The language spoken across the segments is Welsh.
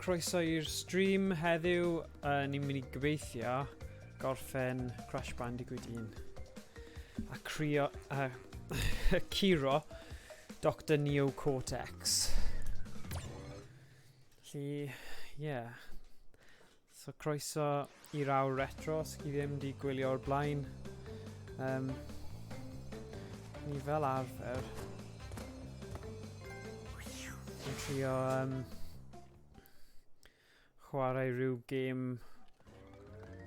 Croeso i'r stream heddiw. Ni'n mynd i gobeithio gorffen Crash Bandicoot 1. A crio... Curo Dr Neo Cortex. Felly, ie. Yeah. So croeso i'r awr retro, os chi ddim wedi gwylio o'r blaen. Um, ni fel arfer yn trio chwarae rhyw gêm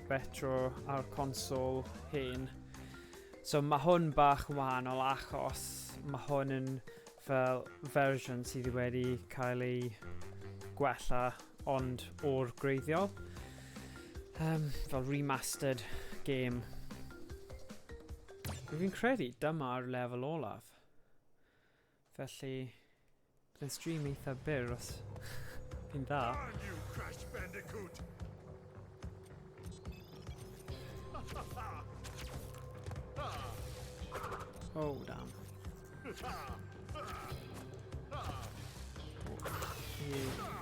retro ar consol hen. So mae hwn bach yn wahanol achos mae hwn yn fel fersiwn sydd wedi cael ei gwella ond o'r gwreiddiol. Fel remastered game. Fi'n credu dyma'r lefel olaf. Felly, bydd yn stream eitha byr os fi'n dda. Darn you, Crash Bandicoot! Oh, damn. Yeah.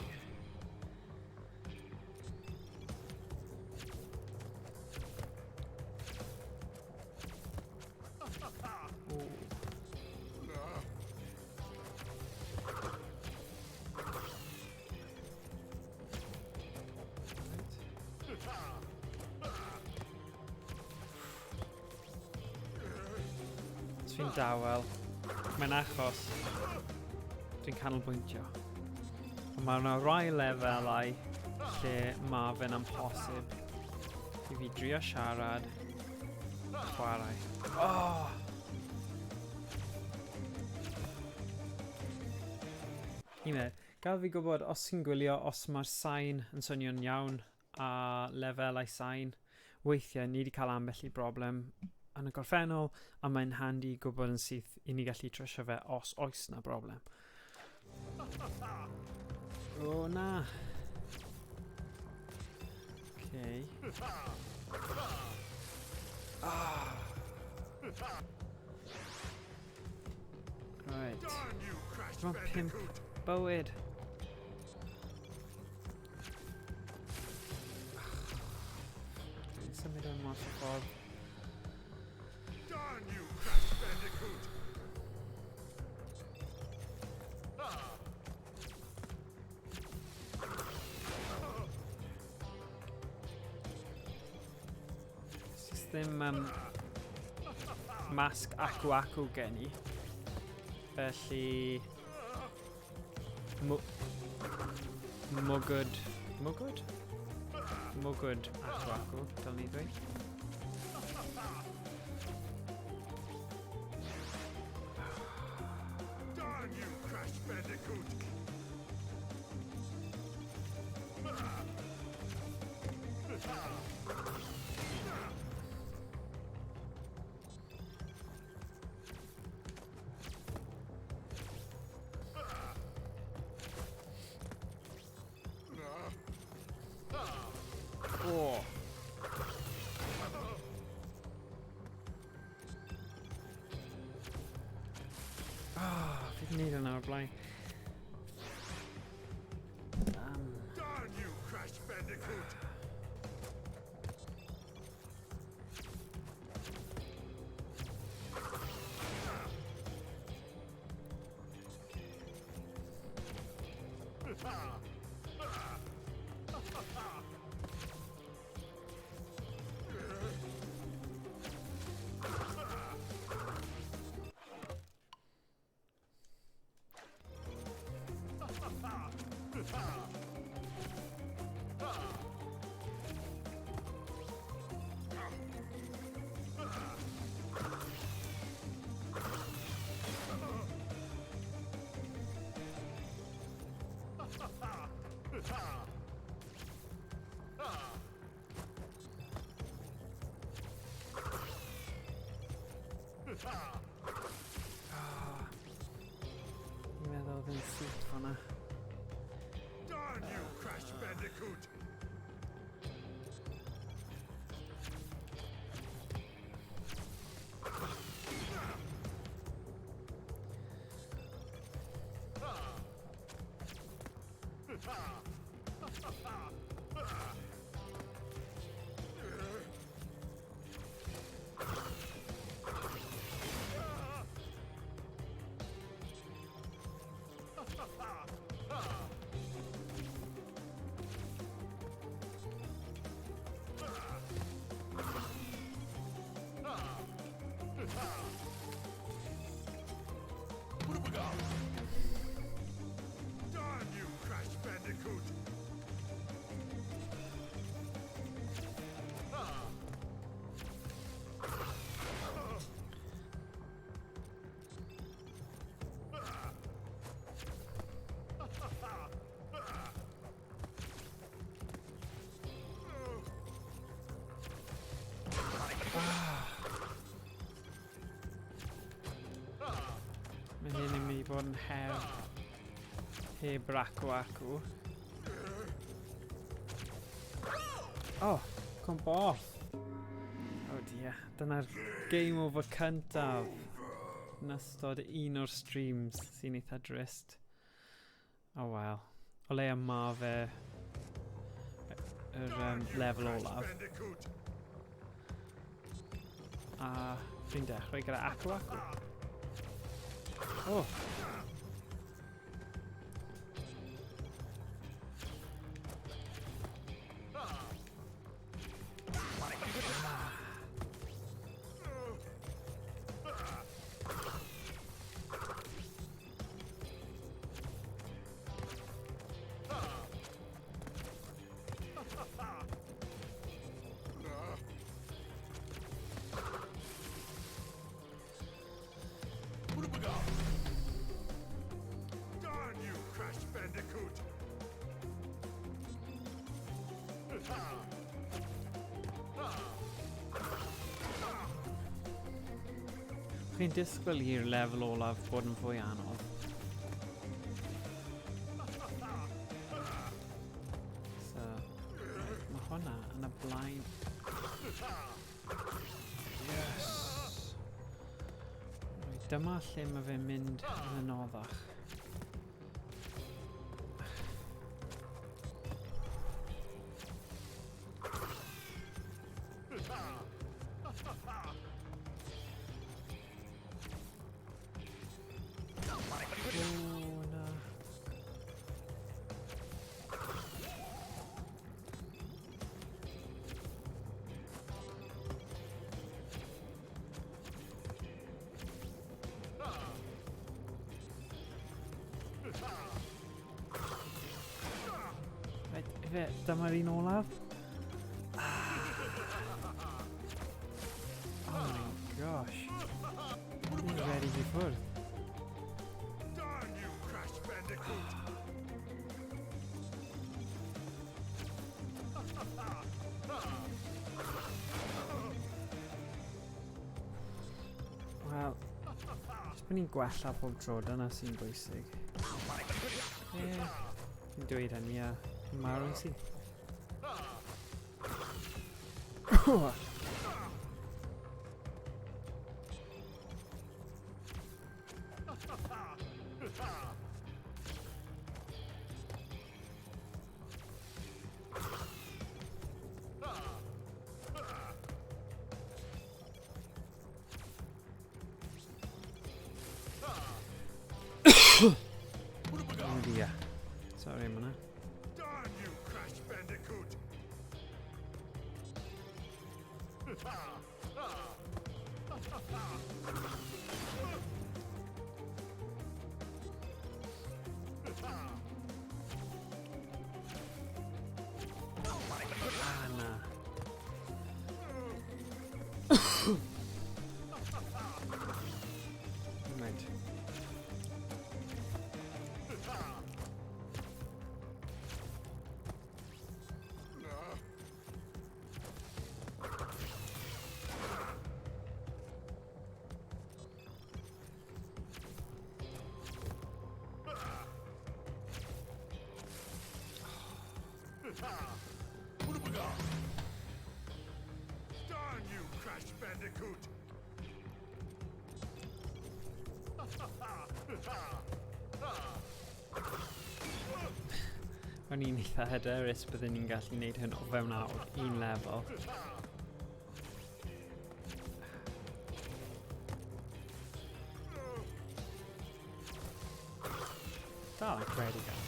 Os fi'n dawel, mae'n achos dwi'n canolbwyntio. Ond mae yna rai lefelau lle mae fe'n amhosib i fi drio siarad chwarae. Oh! Ime, gael fi gwybod os ti'n gwylio os mae'r sain yn swnio'n iawn a lefelau sain. Weithiau ni wedi cael ambell i broblem yn y gorffennol a mae'n handi i gwybod yn syth i ni gallu trwsio fe os oes na broblem. O na. Okay. Ah. Right. Dim ond pump bywyd. Dwi'n symud o'n mas o ffordd. Darn you, Crash Bandicoot! Just ddim masg acw acw gen i. Felly... Mwgwd... Mwgwd? Mwgwd acw acw, dyl ni ddweud. Darn you, Crash Bandicoot! Oh. Ah, fi wedi gwneud yna o'r blaen. Darn you, Crash Bandicoot! Fi'n meddwl oedd yn syth fanna. Darn you, Crash Bandicoot! Heb Aku Aku. Oh, cwmpo off. Oh dear, dyna'r game over cyntaf yn ystod un o'r streams sy'n eitha drist. Oh well. O leia ma fe yr lefel olaf. A fi'n dechrau gyda Aku Aku. Oh! Darn you, Crash Bandicoot! Chi'n disgwyl i'r lefel olaf bod yn fwy anodd. So, right, mae hwnna yn y blaen. Yes! Right, dyma lle mae fe'n mynd yn anoddach. O, na. Right, ife, dyma'r un olaf. Oh my gosh. Ni'n ready i ffwrdd. Darn you, Crash Bandicoot! Wel, jyst bod ni'n gwella pob tro, dyna sy'n bwysig. Ie, fi'n dweud hynny a marw'n syth. Oh. Oh dear. Sorry am hwnna. Darn you, Crash Bandicoot! Ah, na. Right. Darn you, Crash Bandicoot! O'n i'n eitha hyderus byddwn ni'n gallu gwneud hyn o fewn awr, un lefel. Dal yn credu gan.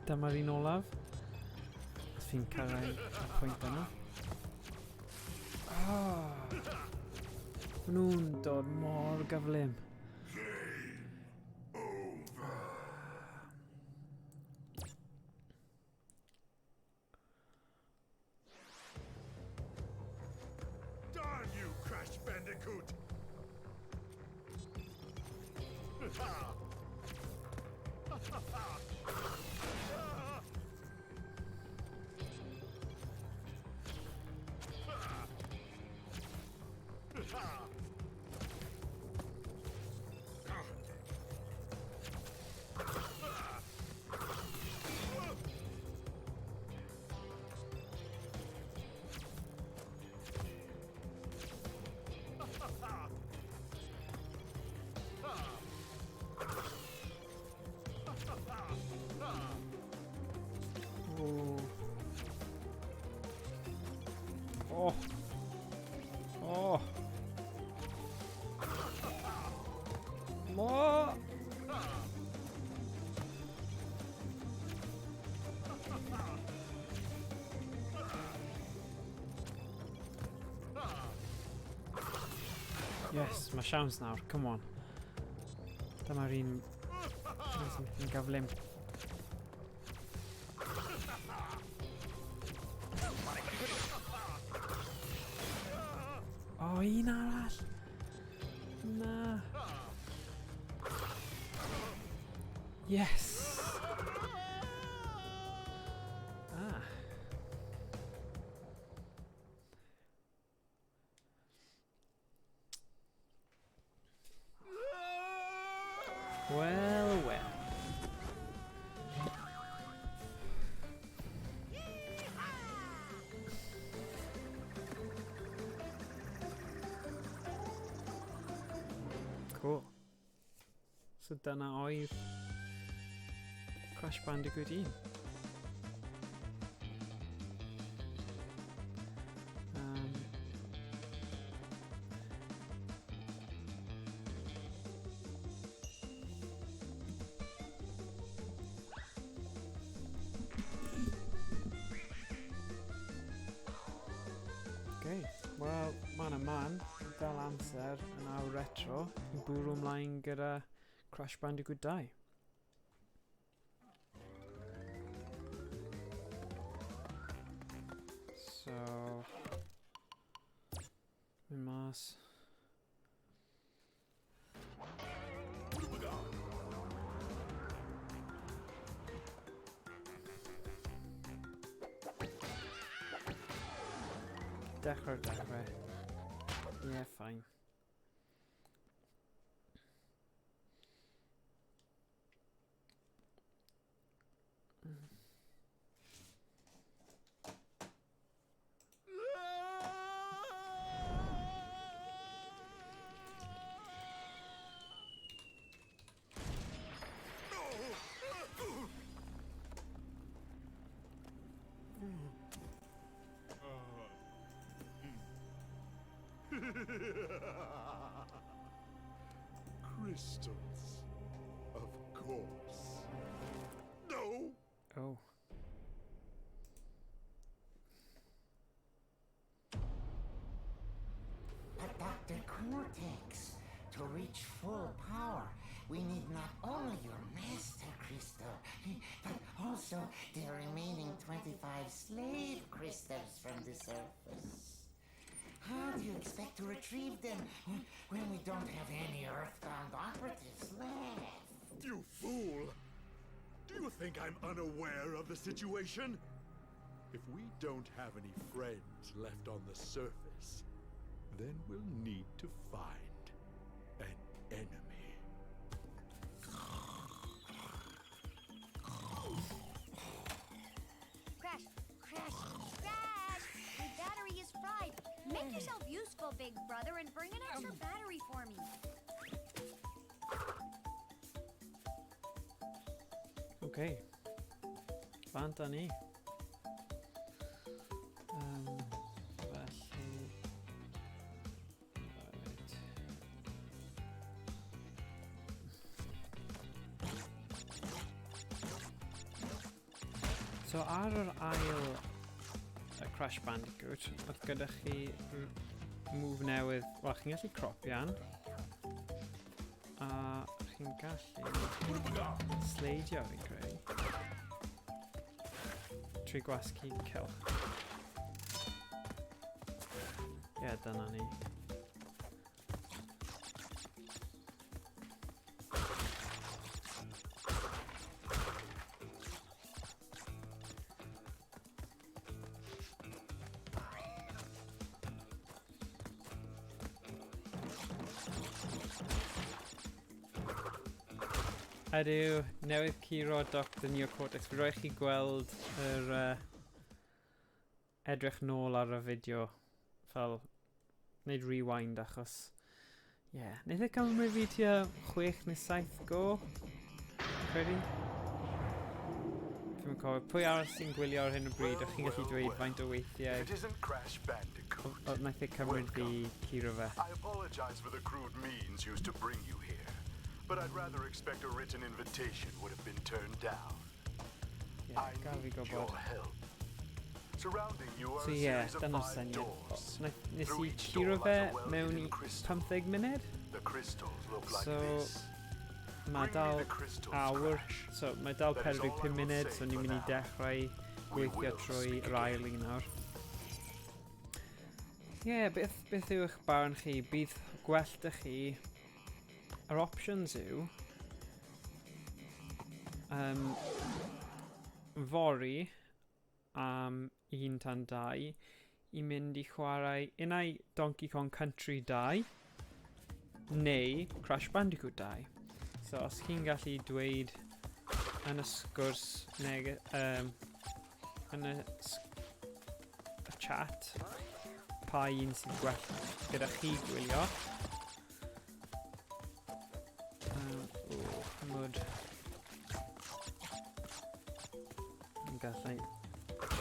Dyma'r un olaf. Os fi'n cyrraedd y pwynt yna. Maen nhw'n dod mor gyflym. Darn you, Crash Bandicoot! Oh. Oh. Oh. Mo! Yes, mae siawns nawr, come on. Dyma'r un yn gyflym. O, oh, un arall! Na. Yes! Ah. Wel, wel. Cool. So dyna oedd Crash Bandicoot 1. Okay, wel, man a man, fel amser yn awr retro, i bwrw ymlaen gyda Crash Bandicoot 2. So, mynd mas. Dechrau'r dechrau. Yeah, fine. Crystals. Of course. No! Oh. But Dr. Cortex, to reach full power, we need not only your master crystal, but also the remaining 25 slave crystals from the surface. How do you expect to retrieve them when we don't have any Earthbound operatives left? You fool! Do you think I'm unaware of the situation? If we don't have any friends left on the surface, then we'll need to find an enemy. Crash, crash, crash! My battery is fried. Make yourself useful, big brother, and bring an extra battery for me. Okay. Bant â ni. Felly... Right. So ar yr ail y Crash Bandicoot, oedd gyda chi move newydd. Wel, chi'n gallu cropian. A chi'n gallu sleidio, fi'n credu. Trwy gwasgu cylch. Ie, yeah, dyna ni. Ydw, newydd curo Dr Neocortex. Fi roi chi gweld yr edrych nôl ar y fideo fel wneud rewind achos ie, yeah. Wnaeth e cymryd fi tua 6 neu 7 go, credu. Fi'n cofio, pwy arall sy'n gwylio ar hyn o bryd, o'ch chi'n gallu dweud faint o weithiau wnaeth e cymryd fi curo fe. I apologise for the crude means used to bring you here, but I'd rather expect a written invitation would have been turned down. Yeah, I gaf fi need gwybod. your help. Surrounding you are So a ie, yeah, series of dyna'r five syniad. doors. Nes Through i each curo door fe lies a well mewn hidden i crystal. 15 munud. The crystals look like So, this. Mae Bring me dal the crystals, awr, Crash. so mae dal That is all I 45 will munud, say so ni'n for mynd i now. dechrau We gweithio will trwy speak yr ail again. un nawr. Ie, yeah, beth yw eich barn chi? Bydd gwell 'da chi? Yr options yw fory am 1 tan 2 i mynd i chwarae unai Donkey Kong Country 2 neu Crash Bandicoot 2. So os chi'n gallu dweud yn y sgwrs neu yn y chat pa un sy'n gwell gyda chi gwylio. O, mwd. Yn gallu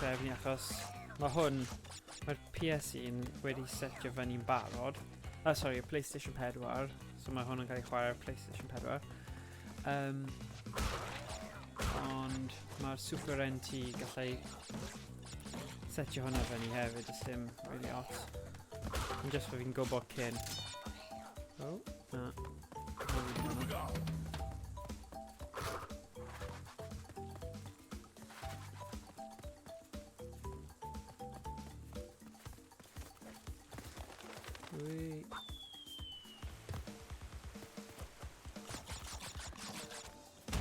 trefnu achos mae hwn, mae'r PS1 wedi setio fyny'n barod. Ah, sorry, y PlayStation 4, so mae hwn yn cael ei chwarae ar PlayStation 4. Ond mae'r Super NT gallai setio hwnna fyny hefyd, does dim really ots. Ond just bod fi'n gwybod cyn. Oh, na. Na, fi 'di hwnna. Wee.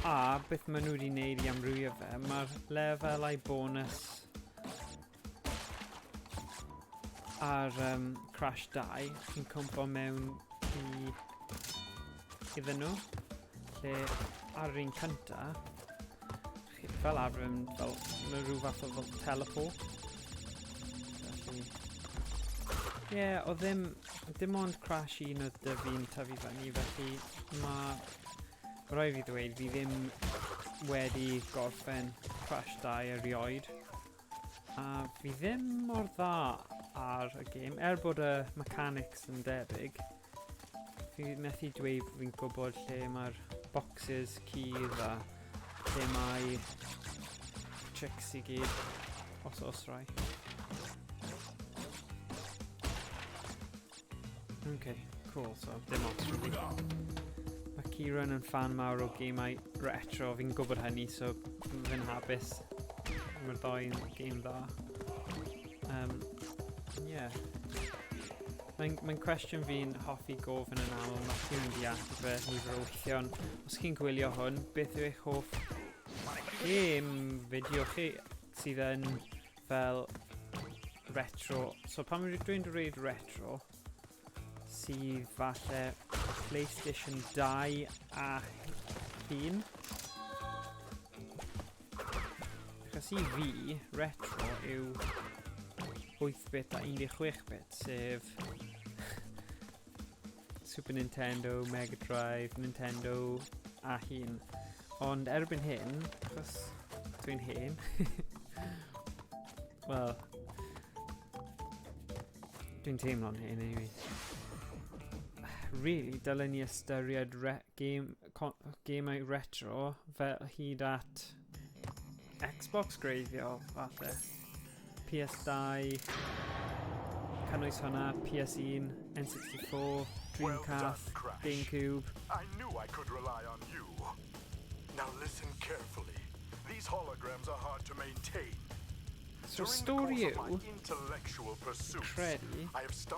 A beth maen nhw wedi wneud i amrywio fe, mae'r lefelau bonus ar Crash 2, chi'n cwmpo mewn iddyn nhw, lle ar yr un cynta, chi fel arfer yn fel, mae rhyw fath o fel teleport. Felly, ie, yeah, oedd ddim, dim ond Crash 1 oedd 'da fi'n tyfu fyny, felly mae rhaid fi ddweud, fi ddim wedi gorffen Crash 2 erioed. A fi ddim mor dda ar y gêm, er bod y mechanics yn debyg, fi methu dweud bod fi'n gwybod lle mae'r boxes cudd a lle mae tricks i gyd, os oes rai. Okay, cool, so dim ots really. Mae Kieran yn fan mawr o gemau retro, fi'n gwybod hynny, so fi'n hapus. Mae'r ddau yn gêm dda. Yeah. Mae'n cwestiwn fi'n hoffi gofyn yn aml, mae chi'n mynd i ateb fe nifer o weithiau, ond os chi'n gwylio hwn, beth yw eich hoff gêm fideo chi sydd yn fel retro? So pan dwi'n dweud retro, sydd falle PlayStation 2 a hyn. Achos i fi, retro yw 8-bit a 16-bit, sef Super Nintendo, Mega Drive, Nintendo a hyn. Ond erbyn hyn, achos dwi'n hen, wel, dwi'n teimlo'n hen anyway. Really, dylen ni ystyried gemau retro fel hyd at Xbox greiddiol, falle. PS2, cynnwys hwnna, PS1, N64, Dreamcast, well done, GameCube. I knew I could rely on you. Now listen carefully. These holograms are hard to maintain. So stori yw, credu,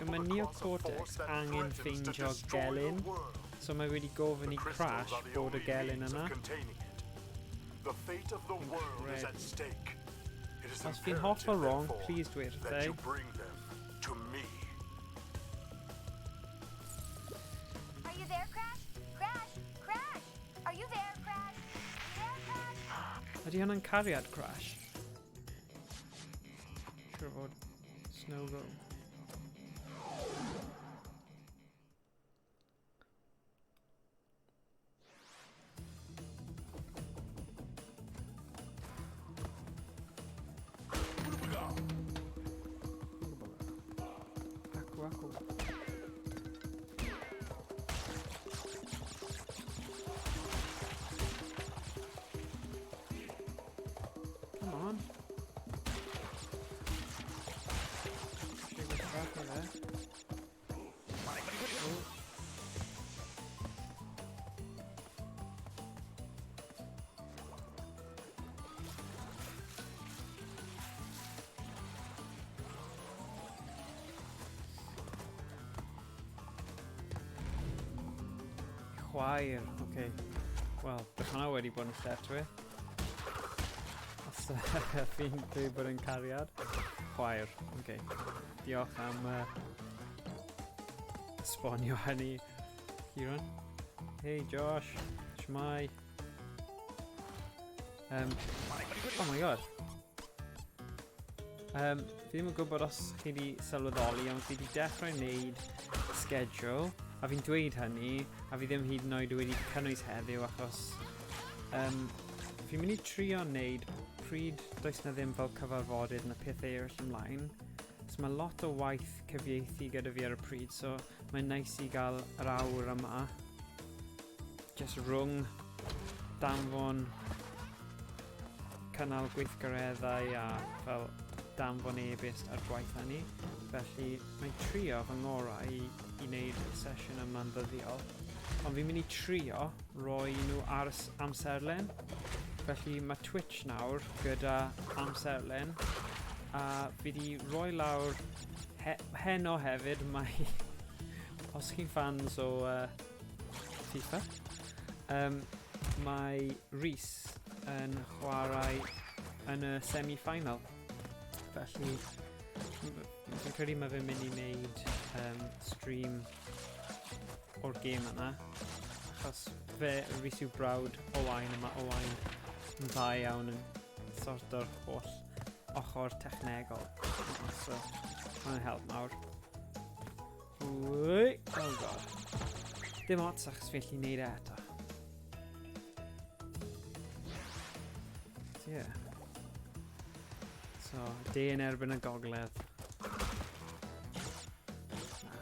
mae Neo Cortex angen ffeindio gelyn, so mae wedi gofyn i Crash bod y gelyn yna. The fate of the world is at stake. It is Os fi'n hollol wrong, please dweud that wrthai. you bring them to me. Are you there, Crash? Crash! Crash! Are you there, Crash? Are you there, Crash? Ydy hwnna'n cariad Crash? Siwr fod Snow Go. Acw, acw. Come on. Rhywbeth bach o fe. Oh. Chwaer, oce. Okay. Wel, bych hwnna wedi bod yn lletchwith. Os fi'n dweud bod yn cariad. Chwaer, oce. Okay. Diolch am esbonio hynny, Kieran. Hey Josh, shwmae. Oh my god. Fi ddim yn gwybod os chi wedi sylweddoli, ond fi wedi dechrau wneud schedule, a fi'n dweud hynny, a fi ddim hyd yn oed wedi cynnwys heddiw, achos fi'n mynd i trio wneud pryd does na ddim fel cyfarfodydd na pethau eraill ymlaen. So mae lot o waith cyfieithu gyda fi ar y pryd, so mae'n neis i gael yr awr yma. Just rhwng danfon cynnal gweithgareddau a fel danfon e-byst a'r gwaith hynny. Felly mae'n trio fy ngorau i wneud y sesiwn yma'n ddyddiol. Ond fi'n mynd i trio roi nhw ar y amserlen. Felly mae Twitch nawr gyda amserlen a fi wedi rhoi lawr heno hefyd mae os chi'n fans o FIFA, mae Rhys yn chwarae yn y semi-final. Felly fi'n credu mae fe'n mynd i wneud stream o'r gêm yna, achos fe Rhys yw brawd Owain, a mae Owain yn dda iawn yn sort o'r holl ochr technegol. So, mae'n help mawr. Wy, oh god. Dim ots achos fi'n gallu neud e eto. So, yeah. So, de yn erbyn y gogledd. Na.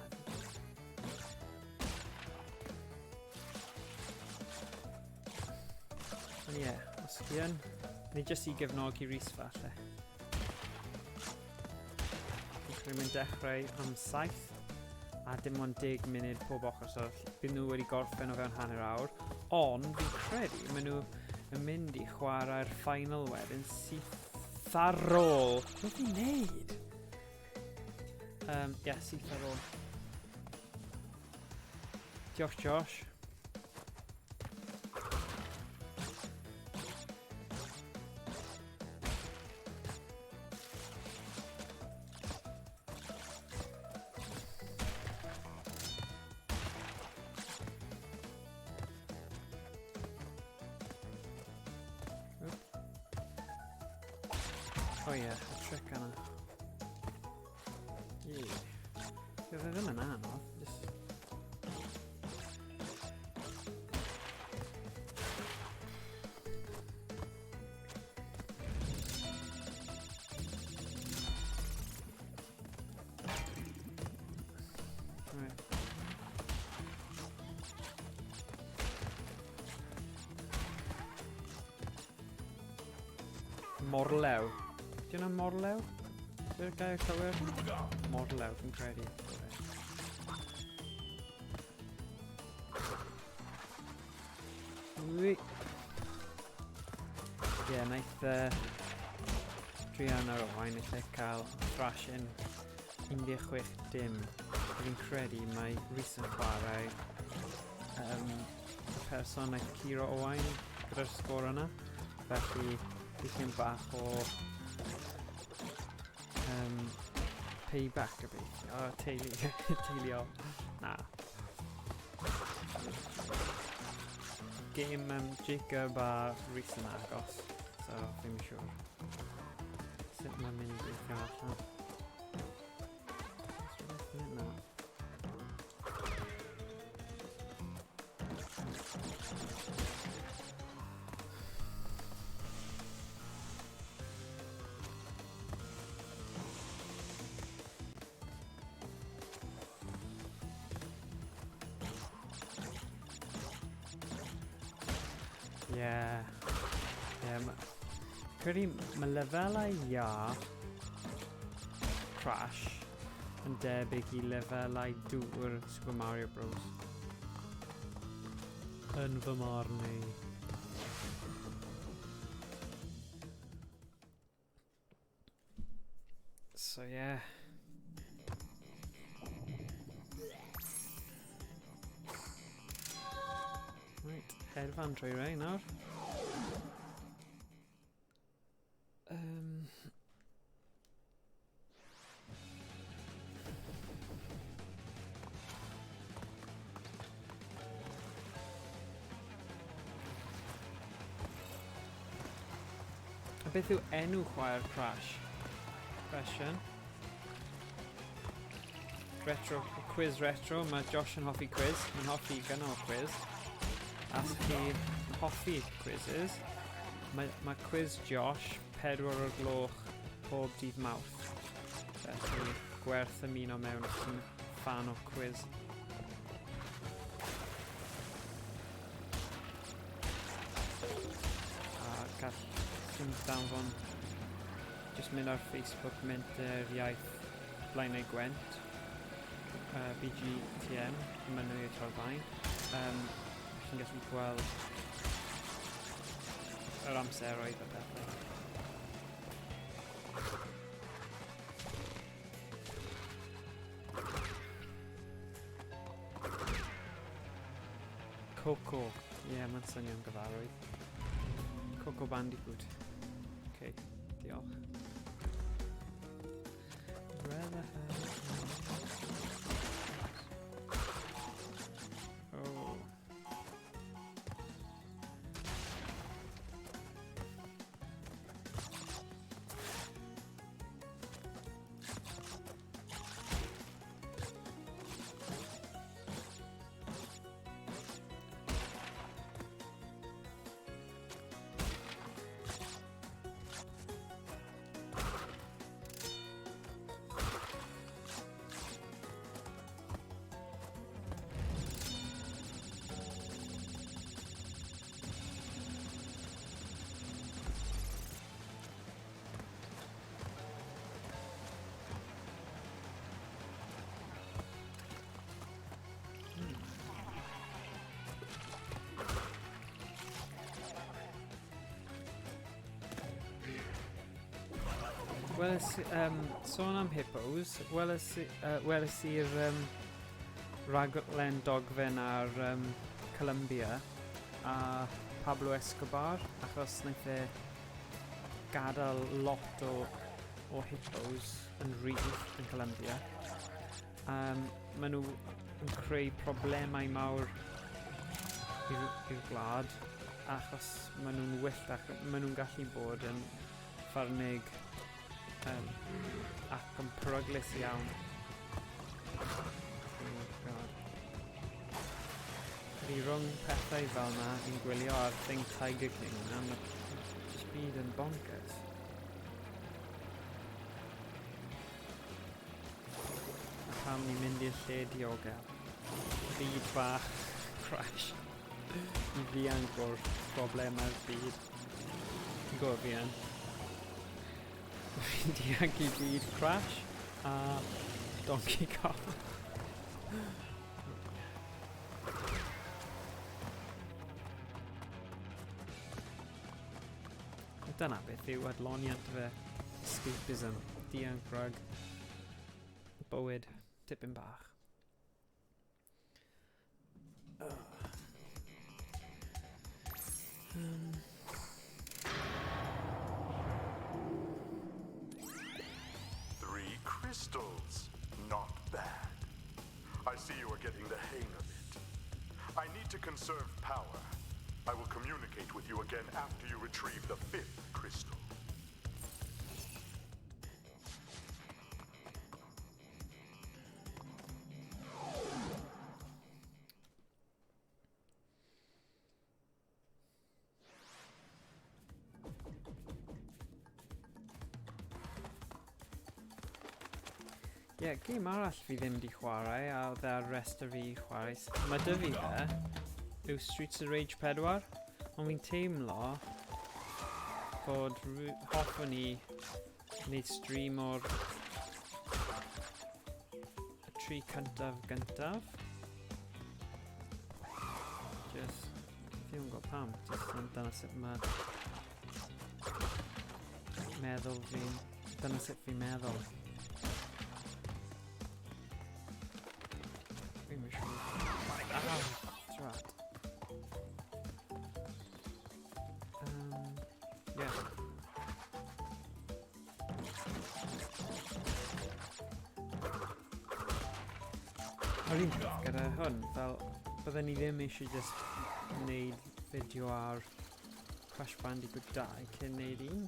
Ond ie, os chi yn, neu jyst i gefnogi Rhys falle. Fi'n credu mae'n dechrau am 7 a dim ond 10 munud pob ochr, so bydd nhw wedi gorffen o fewn hanner awr. Ond fi'n credu maen nhw yn mynd i chwarae'r final wedyn syth ar ôl. Beth fi'n neud? Ie, syth ar ôl. Diolch, Josh. Oh yeah, y trick yna. Yeah. Fe ddim yn anodd, just... Right. Morlew. Di hwnna'n morlew? Yw'r gair cywir? Mor lew, fi'n credu. Ie, yeah, naeth Drian ar Owain naeth e cael thrashing 16 dim. Fi'n credu mae Rhys yn chwarae y person naeth curo Owain gyda'r sgôr yna. Felly, dipyn bach o payback gobeithio. O, teulu, teuluol. Na. Game Jacob a Rhys yn agos, so ddim yn siŵr sut mae'n mynd i weithio allan. Oes rhywbeth yn mynd? Na. Ie. Ie, credu mae lefelau iâ Crash yn debyg i lefelau dŵr Super Mario Bros. Yn fy marn i. So yeah. Right, hedfan trwy rei nawr. A beth yw enw chwaer Crash? Question. Retro, quiz retro. Mae Josh yn hoffi quiz. Mae'n hoffi gynnal quiz. As chi yn hoffi quizzes, mae quiz Josh 4 o'r gloch pob dydd Mawrth. Felly, gwerth ymuno mewn os ti'n fan o quiz. A gall sy'n danfon just mynd ar Facebook Menter Iaith Blaenau Gwent, BGTM, Mynwy y Torfaen. Chi'n gallu gweld yr amseroedd a pethau. Coco. Ie, yeah, mae'n swnio'n gyfarwydd. Coco Bandicoot. Okay, diolch. Where the hell? Oh. Weles, sôn am hippos, weles i'r raglen dogfen ar Colombia a Pablo Escobar, achos wnaeth e gadael lot o hippos yn rhydd yn Colombia. Maen nhw yn creu problemau mawr i'r gwlad, achos maen nhw'n wyllt ac maen nhw'n gallu bod yn ffyrnig ac yn peryglus iawn. Oh God. Fi rhwng pethau fel na, fi'n gwylio ar Thing Tiger King na, mae just byd yn bonkers. A pam ni'n mynd i'r lle diogel? Byd bach Crash. I ddianc o'r problemau'r byd. Ti'n gwybod fi yn. Fi'n dianc i byd Crash a Donkey Kong. Dyna beth yw adloniant fe. Escapism. Dianc rhag bywyd tipyn bach. Three crystals. Not bad. I see you are getting the hang of it. I need to conserve power. I will communicate with you again after you retrieve the fifth crystal. Ie, yeah, gêm arall fi ddim di chwarae a oedd e ar restr fi i chwarae. Mae dy fi fe yw Streets of Rage 4, ond fi'n teimlo fod hoffwn i wneud stream o'r y tri cyntaf gyntaf. Just, ddim yn gwybod pam, just dyna sut mae meddwl fi'n, dyna sut fi'n meddwl. Fi'n mynd siŵr. Ah, drat. Yeah. Yr un peth gyda hwn, fel bydden ni ddim eisiau just wneud fideo ar Crash Bandicoot 2 cyn wneud un.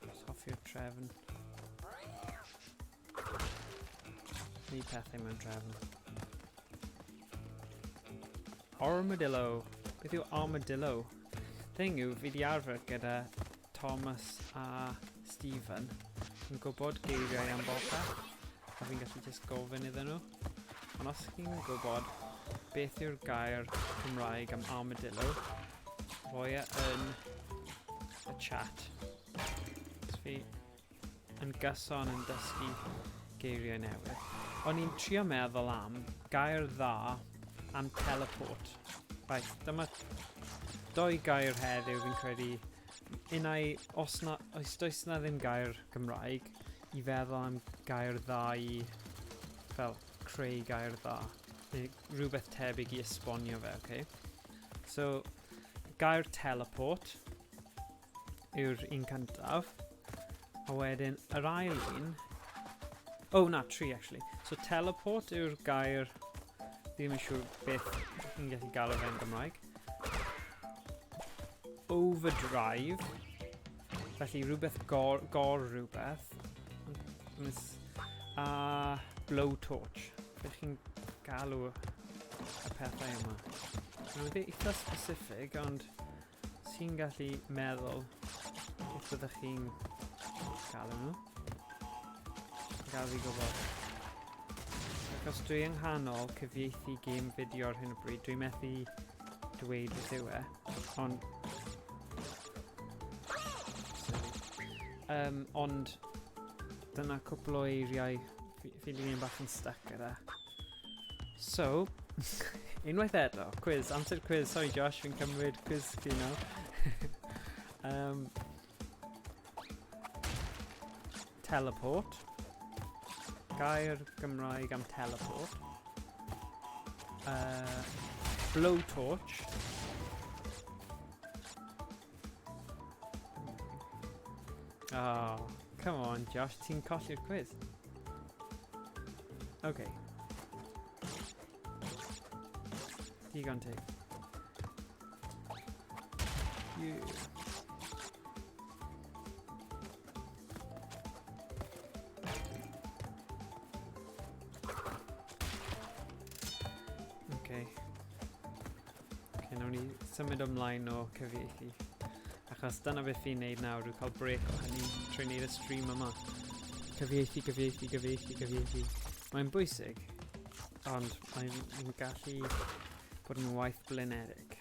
Just hoffi'r trefn. Wneud pethau mewn trefn. Armadillo. Beth yw armadillo? Thing yw, fi di arfer gyda Thomas a Stephen yn gwybod geiriau am bopeth, a fi'n gallu just gofyn iddyn nhw. Ond os chi'n gwybod beth yw'r gair Cymraeg am armadillo, rhoi e yn y chat. Os fi yn gyson yn dysgu geiriau newydd. O'n i'n trio meddwl am gair dda am teleport. Right, dyma doi gair heddiw fi'n credu. Unai, os na, oes does na ddim gair Gymraeg, i feddwl am gair dda i, fel, creu gair dda. Neu rhywbeth tebyg i esbonio fe, okay? So, gair teleport yw'r un cyntaf. A wedyn, yr ail un... Oh, na, tri, actually. So, teleport yw'r gair... Ddim yn siŵr beth chi'n gallu galw fe'n Gymraeg. Overdrive. Felly, rhywbeth gor, gor rhywbeth. A blowtorch. Beth chi'n galw y pethau yma? Mae'n eitha specific, ond Ti'n gallu meddwl beth byddwch chi'n galw nhw? Gael fi gwybod. Achos dwi yng nghanol cyfieithu gêm fideo ar hyn o bryd, dwi'n methu dweud beth yw e, ond... Sorry. Ond dyna cwpl o eiriau fi, fi wedi mynd bach yn stuck gyda. So, unwaith eto, quiz, amser quiz, sorry Josh, fi'n cymryd quiz ti nawr. Teleport. Gair Gymraeg am teleport. Blowtorch. Oh, come on Josh, ti'n colli'r quiz. Okay. Digon teg. Yeah. Okay. Okay, nawn ni symud ymlaen o cyfieithu. Achos dyna beth fi'n neud nawr, yw cael break o hynny trwy neud y stream yma. Cyfieithu, cyfieithu, cyfieithu, cyfieithu. Mae'n bwysig, ond mae'n gallu bod yn waith blinedig.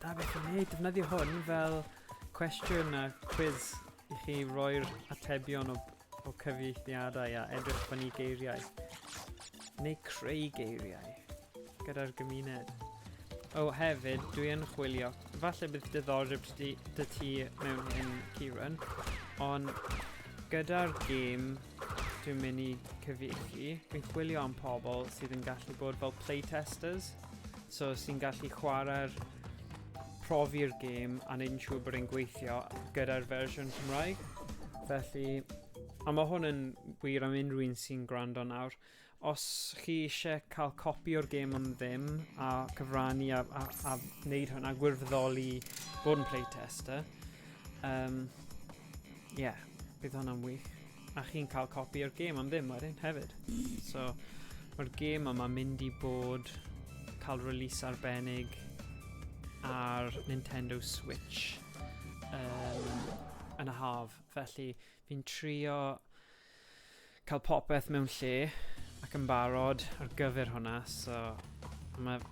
Da beth fi'n neud, defnyddio hwn fel cwestiwn a quiz i chi roi'r atebion o, o cyfieithiadau a edrych fyny geiriau. Neu creu geiriau gyda'r gymuned. O, hefyd, dwi yn chwilio, falle bydd diddordeb dy ti mewn hyn, Kieran, ond gyda'r gêm dwi'n mynd i cyfieithu, dwi'n chwilio am pobl sydd yn gallu bod fel playtesters, so sy'n gallu chwarae'r profi'r gêm a wneud yn siŵr bod e'n gweithio gyda'r fersiwn Cymraeg. Felly, a mae hwn yn wir am unrhyw un sy'n gwrando nawr, os chi eisiau cael copi o'r gêm am ddim a cyfrannu a, a, a wneud hwnna, gwirfoddoli bod yn playtester, um, yeah, bydd hwnna'n wych. A chi'n cael copi o'r gêm am ddim wedyn hefyd. So, mae'r gêm yma mynd i bod cael release arbennig ar Nintendo Switch yn y haf. Felly, fi'n trio cael popeth mewn lle ac yn barod ar gyfer hwnna, so mae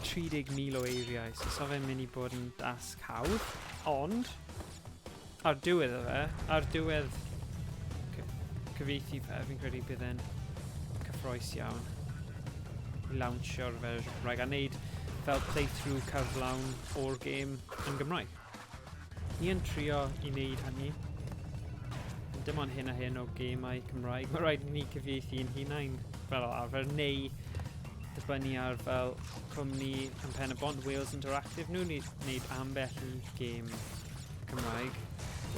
30,000 o eiriau, so so fe'n mynd i bod yn dasg hawdd, ond ar diwedd o fe, ar diwedd cyfieithu fe, fi'n credu bydd e'n cyffroes iawn i lawnsio'r fersiwn Cymraeg a wneud fel playthrough cyflawn o'r gêm yn Gymraeg. Ni yn trio i wneud hynny. Ond dim ond hyn a hyn o gemau Cymraeg. Mae rhaid i ni cyfieithu ein hunain fel arfer, neu dibynnu ar fel cwmni yn Pen y Bont, Wales Interactive, nhw'n wneud ambell i gêm Cymraeg.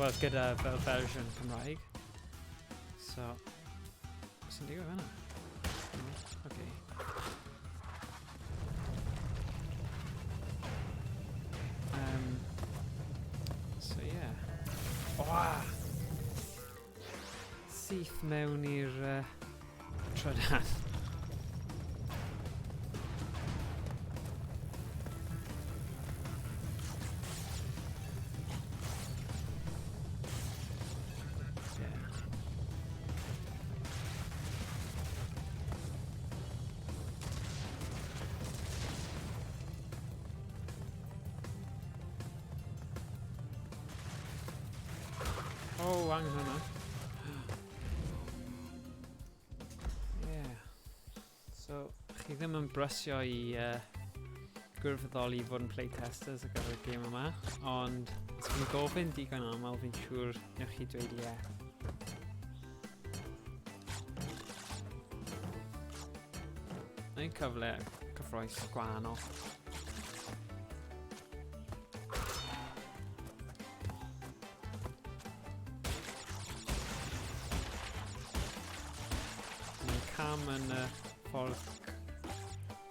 Wel, gyda fel fersiwn Cymraeg. So, beth sy'n digwydd fan'na? Okay. So yeah. Oh! Syth mewn i'r trydan. Yeah. Oh, angen hwnna. Yeah. So, chi ddim yn brysio i gwirfoddoli fod yn playtesters ar gyfer y gêm yma, ond os fi'n gofyn digon aml, fi'n siŵr newch chi dweud ie. Mae'n cyfle cyffroes gwahanol. Mae'n cam yn y ffordd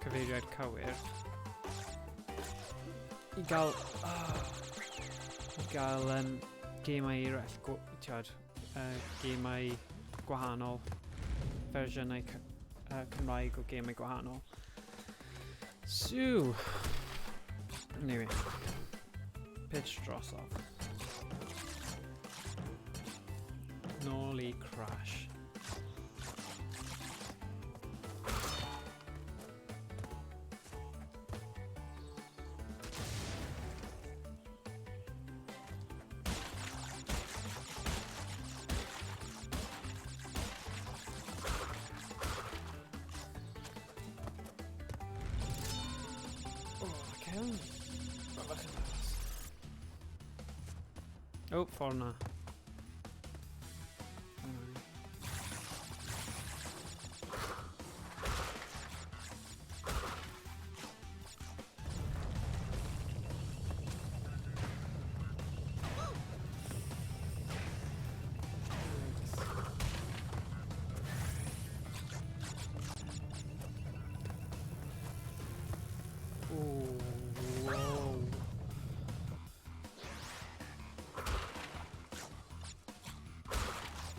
cyfeiriad cywir. I gael... Oh, i gael gemau eraill, ti'od, gemau gwahanol, fersiynau Cymraeg o gemau gwahanol. So, anyway, pitch drosodd. Nôl i Crash. Oh, ffordd na.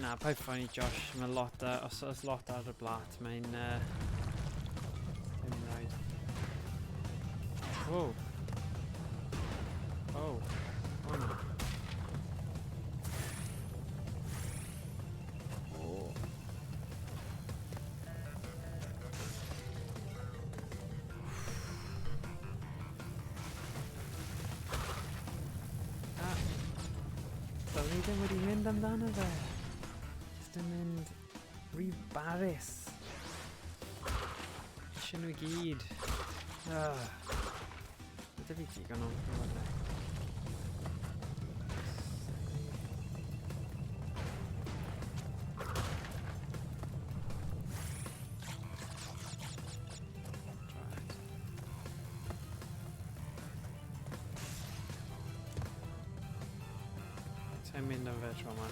Na, paid phoeni Josh, mae lot ar, os oes lot ar y blat, mae'n... Ddim rhaid. Whoa. Oh. Oh no. Oh. Mae ddim wedi mynd amdano fe. Jyst yn mynd rhy barus. Eisiau nhw i gyd. Ah. Mae dy fi digon o rhywbeth. Sa'n mynd am fe tro yma.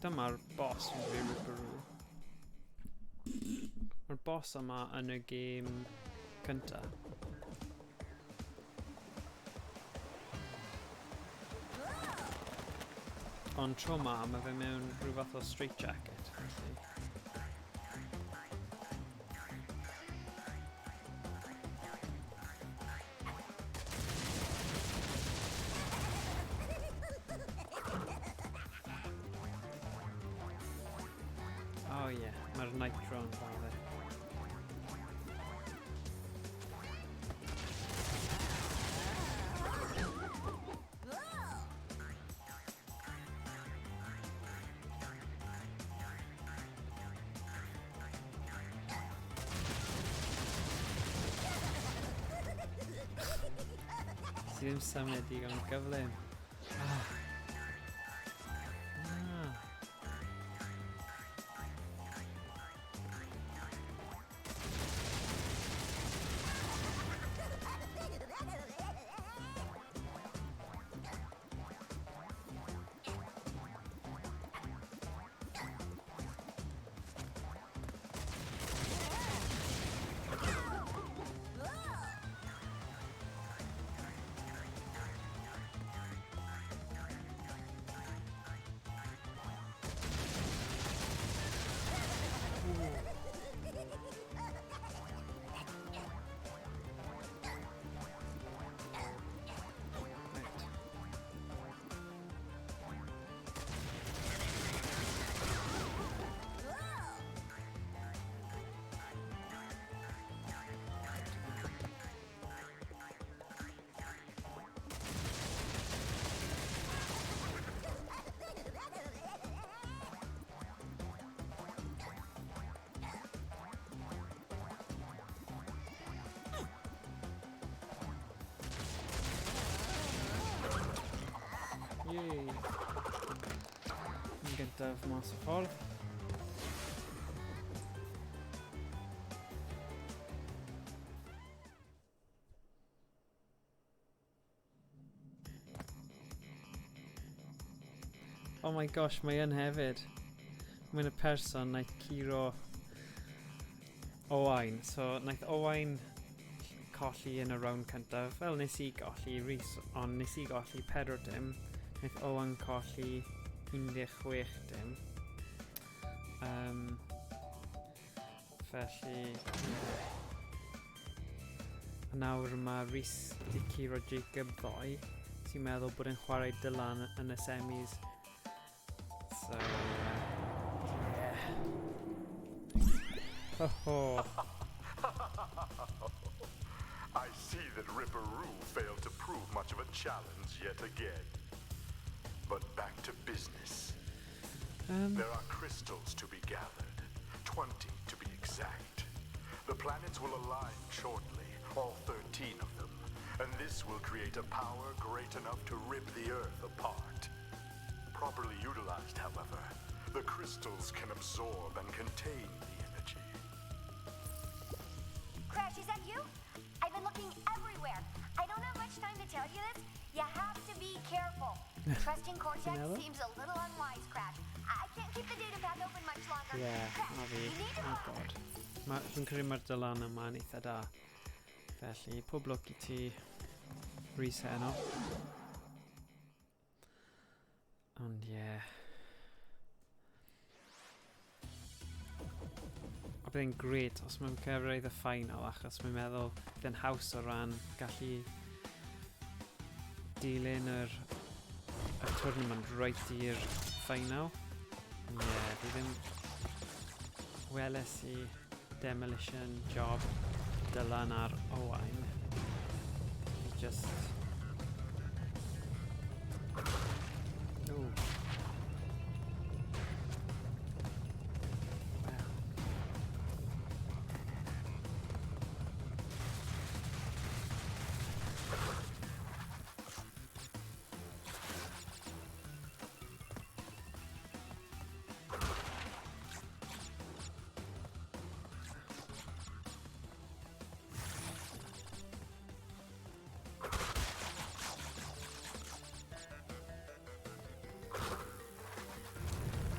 Dyma'r boss yn fi Ripperoo. Mae'r boss yma yn y gêm cynta. Ond tro ma, mae fe mewn rhyw fath o straitjacket. Felly. Oh yeah, mae'r nitro yn dda fe. Ti ddim symud digon gyflym. Ah. Ah. Right. Yay! Yn gyntaf mas o ffordd. Oh my gosh, mae yn hefyd. Mae'n y person naeth curo Owain. So, naeth Owain colli yn y round cyntaf, fel nes i golli Rhys, ond nes i golli 4 dim. Naeth Owain colli 16 dim. Felly, a nawr mae Rhys wedi curo Jacob ddoe, sy'n meddwl bod e'n chwarae Dylan yn y semis. So, yeah. Ho ho. I see that Ripperoo failed to prove much of a challenge yet again. But back to business. There are crystals to be gathered, 20 to be exact. The planets will align shortly, all 13 of them, and this will create a power great enough to rip the Earth apart. Properly utilized, however, the crystals can absorb and contain the energy. Crash, is that you? I've been looking everywhere. I don't have much time to tell you this. You have to be careful. Trusting Cortex Vanilla? seems a little unwise, Crash. I can't keep the data path open much longer. Yeah, Crash, na fi. you need to Oh god. Fi'n credu mae'r Dylan yma'n eitha da. Felly, pob lwc i ti, Rhys heno. Ond ie. Yeah. bydd e'n great os mae'n cyrraedd y final, achos mae'n meddwl bydd e'n haws o ran gallu dilyn y tournament right i'r final. Ie, yeah, fi ddim weles i demolition job Dylan ar Owain. Fi just... Ooh. Well.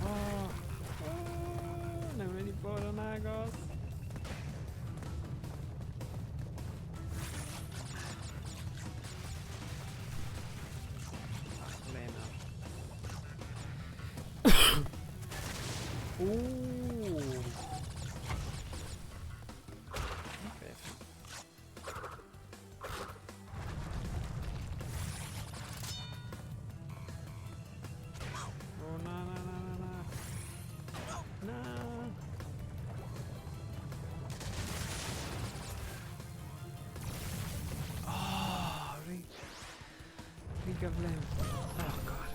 Oh, oh, na mynd i bod yn agos. Le nawr. Ooh. Beth. O, na, na, na, na, na. Na. Oh, rhy gyflym. Oh, God.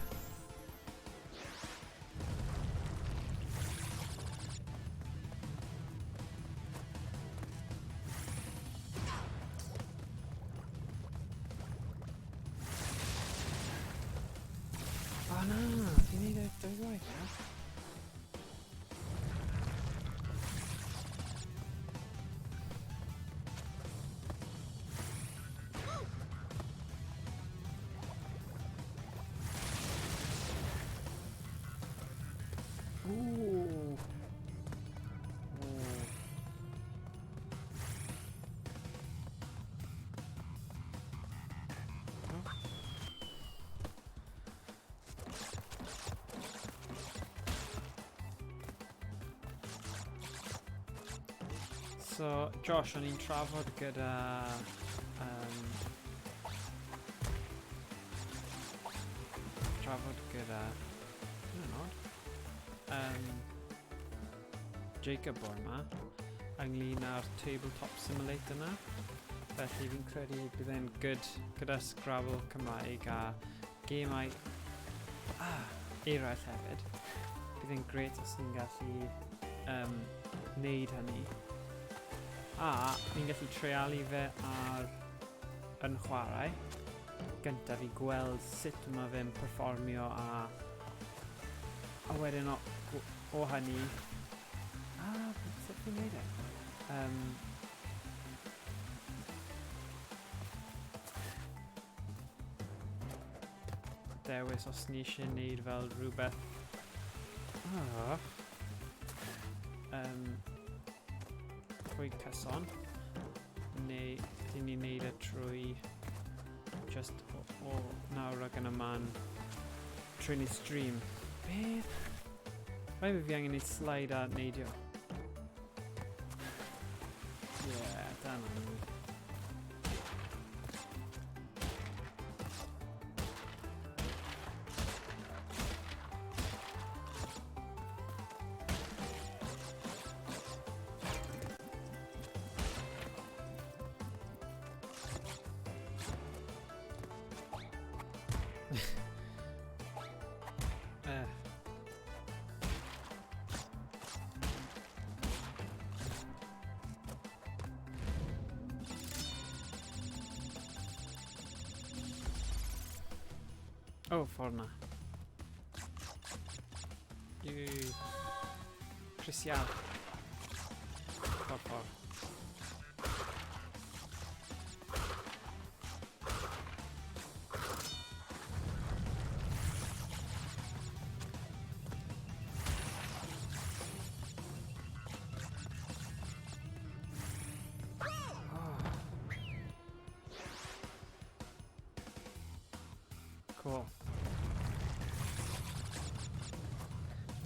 O na, fi'n neud e dwy gwaith na. Ooh. Ooh. Oh. So, Josh, o'n i'n trafod gyda hwnna'n odd. Jacob bore yma ynglyn â'r Tabletop Simulator na. Felly fi'n credu bydd e'n good gyda Scrabble Cymraeg a gemau eraill hefyd. Bydd e'n great os ni'n gallu neud hynny. A ni'n gallu treialu fe ar yn chwarae gyntaf i gweld sut mae fe'n perfformio a wedyn o hynny sut fi'n neud e? Dewis os ni eisiau neud fel rhywbeth fwy cyson, neu dyn ni'n neud e trwy just o nawr ag yn y man trwy ni stream. Beth? Rhaid fi angen neud slide a neidio. Yeah, dan ni. Oh, ffordd na. Yay. Crisial. Ffordd ffordd. Oh. Cool.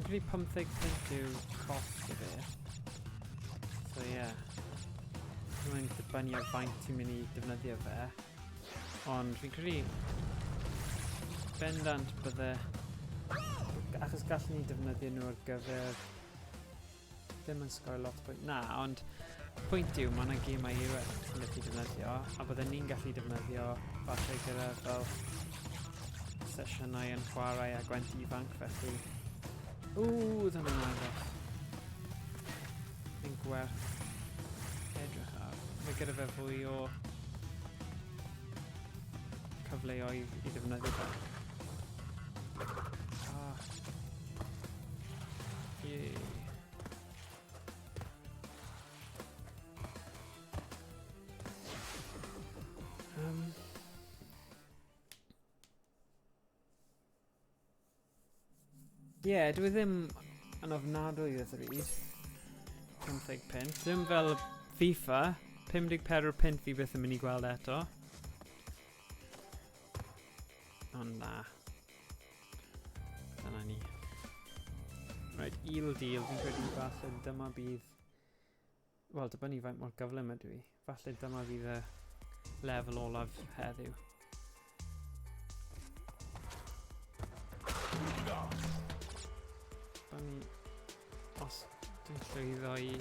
Fi'n credu 15 punt yw cost i fe. Mae'n dibynnu ar faint ti'n mynd i defnyddio fe. Ond fi'n credu bendant bydde... Achos gallwn ni defnyddio nhw ar gyfer... Ddim yn sgoi lot pwynt. Na, ond pwynt yw, mae yna gemau eraill ti'n gallu defnyddio, a bydden ni'n gallu defnyddio falle gyda fel sesiynau yn chwarae a Gwent ifanc, felly... Ww, dyna'n agos. Yn gwerth edrych ar. Mae gyda fe fwy o cyfleoedd i ddefnyddio fe. Ah. Yay. Ie, yeah, dwi ddim yn ofnadwy o ddrud. 15 punt. Ddim fel FIFA, 54 punt fi byth yn mynd i gweld eto. Ond na. Dyna ni. Right, eel deal, fi'n credu falle dyma bydd... Wel, dibynnu faint mor gyflym ydw i. Falle dyma fydd y lefel olaf heddiw. Dibynnu os dwi'n llwyddo i...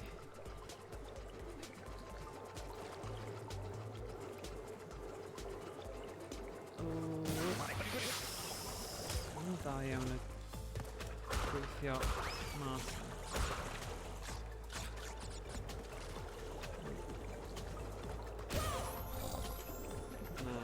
Mae'n dda iawn y gweithio mas. Na.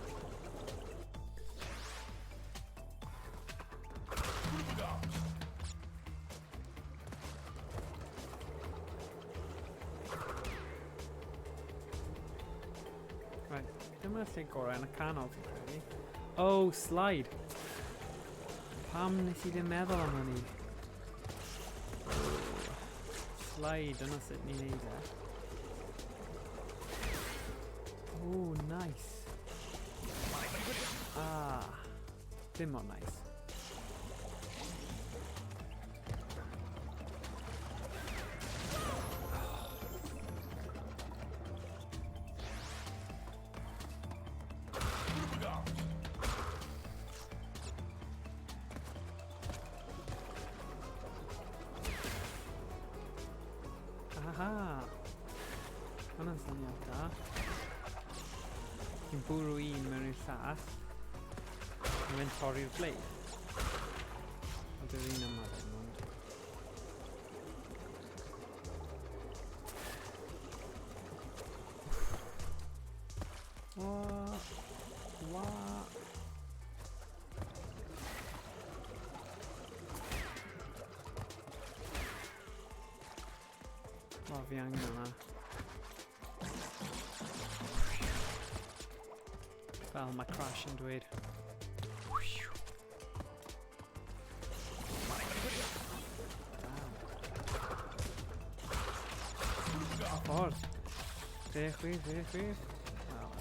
Right, dyma'r lle gorau yn y canol, fi'n credu. Oh, slide! Pam nes i ddim meddwl am hynny? Oh, slide, dyna sut ni'n neud e. Oh, nice. Ah, ddim mor nice. Aha! Hwna'n syniad da. Ti'n bwrw un mewn i'r llall. Mae'n torri'r blade. Ond dyw'r un yma ddim, ond... Wa... Wa... O, fi angen hwnna. Fel mae Crash yn dweud. Wow. Ffordd. Dde, chwith, dde, chwith. Wel.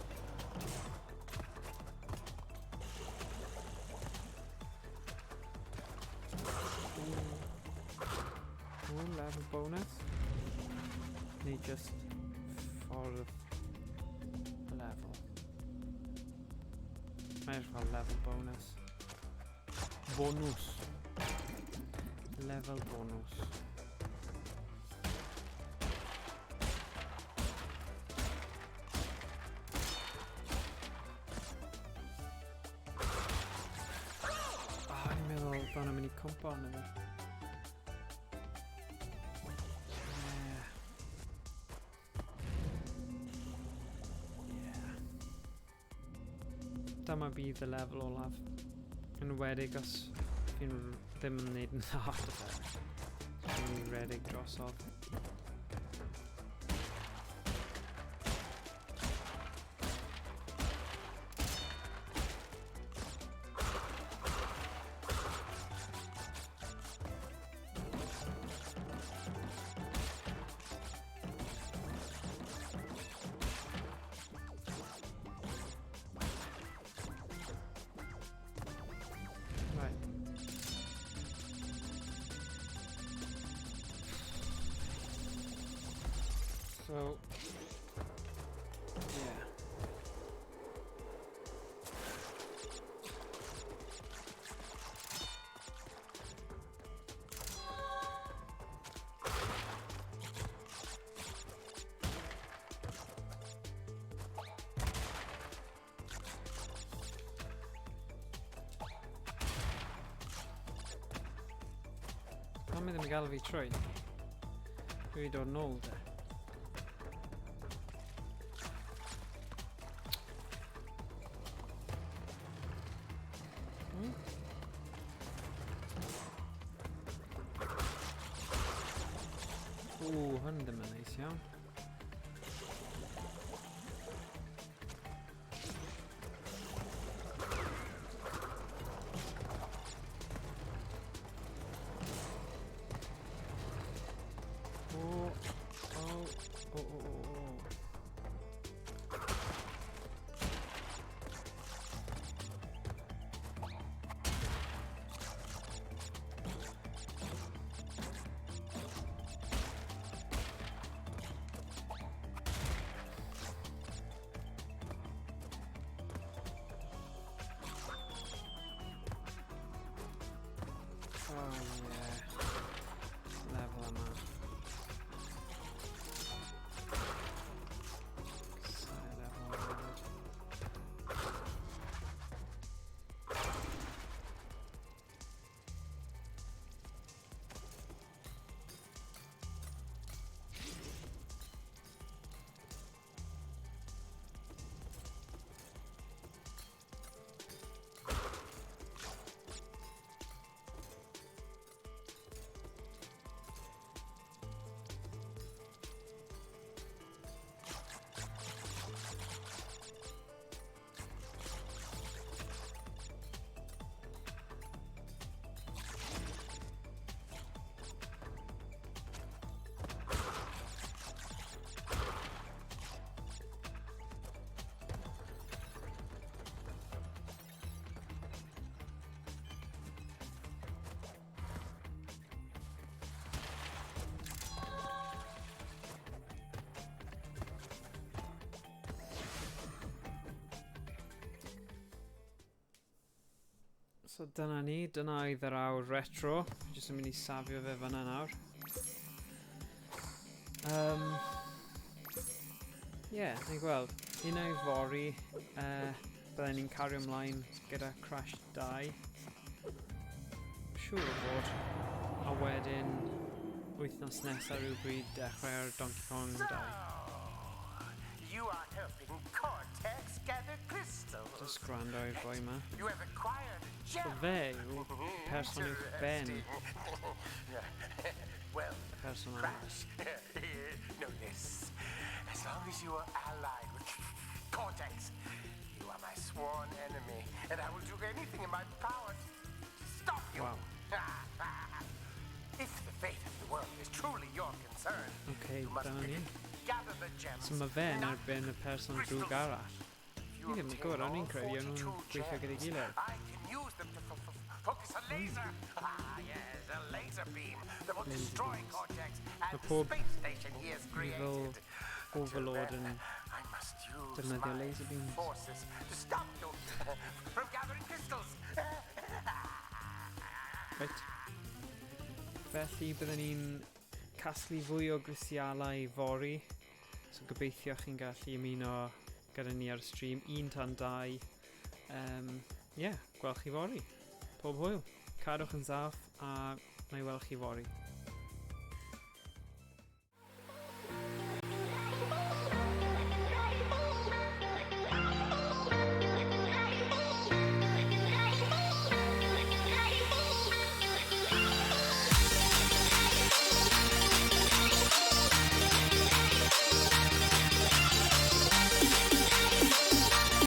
Ooh, level bonus. Neu just ffordd level. Mae'n edrych fel level bonus. Bonus. Level bonus. Ah, o'n i'n meddwl bod hwnna'n mynd i cwmpo arno fi. Yeah. Yeah. Dyma bydd y lefel olaf. Yn enwedig os fi'n ddim yn gwneud yn dda ar fe. Fi'n mynd i redeg drosodd. Right. So, Pam ddim yn gael fi trwy? Dwi wedi dod nôl de. Ww, hwn ddim yn neis iawn. O, o, o, o, o, o. Oh yeah. Lefel yma. Casáu lefel yma hefyd. So dyna ni, dyna oedd yr awr retro. Jyst yn mynd i safio fe fyna nawr. Yeah, ni'n gweld. Un o'i fory, bydden ni'n cario ymlaen gyda Crash 2. Siŵr o fod. A wedyn, wythnos nesaf rhywbryd dechrau ar Donkey Kong 2. You are helping Cortex gather crystals. Just gwrando i'r boi ma. You have acquired a gem. So fe yw person uwch ben. Well, Person arall. Crash, know this. As long as you are allied with Cortex, you are my sworn enemy, and I will do anything in my power to stop you. Wow. If the fate of the world is truly your concern, Okay, you must dyna ni. gather the gems. So mae fe yn not erbyn y person drwg crystals. arall. If you Fi ddim yn obtain gwybod, o'n i'n all credu o'n nhw'n 42 gweithio gyda'i gems, gilydd. I can use them to focus a laser. Ah, yes, a laser beam that will Laser destroy beams. Cortex and Mae the pob space station he has evil created. Until overlord then, yn I must use defnyddio my laser beams. forces to stop you from gathering crystals. Right. Felly byddwn ni'n casglu fwy o grisialau fory. So gobeithio chi'n gallu ymuno gyda ni ar y stream 1 tan 2. Yeah, gweld chi fory. Pob hwyl. Cadwch yn saff a na i weld chi fory.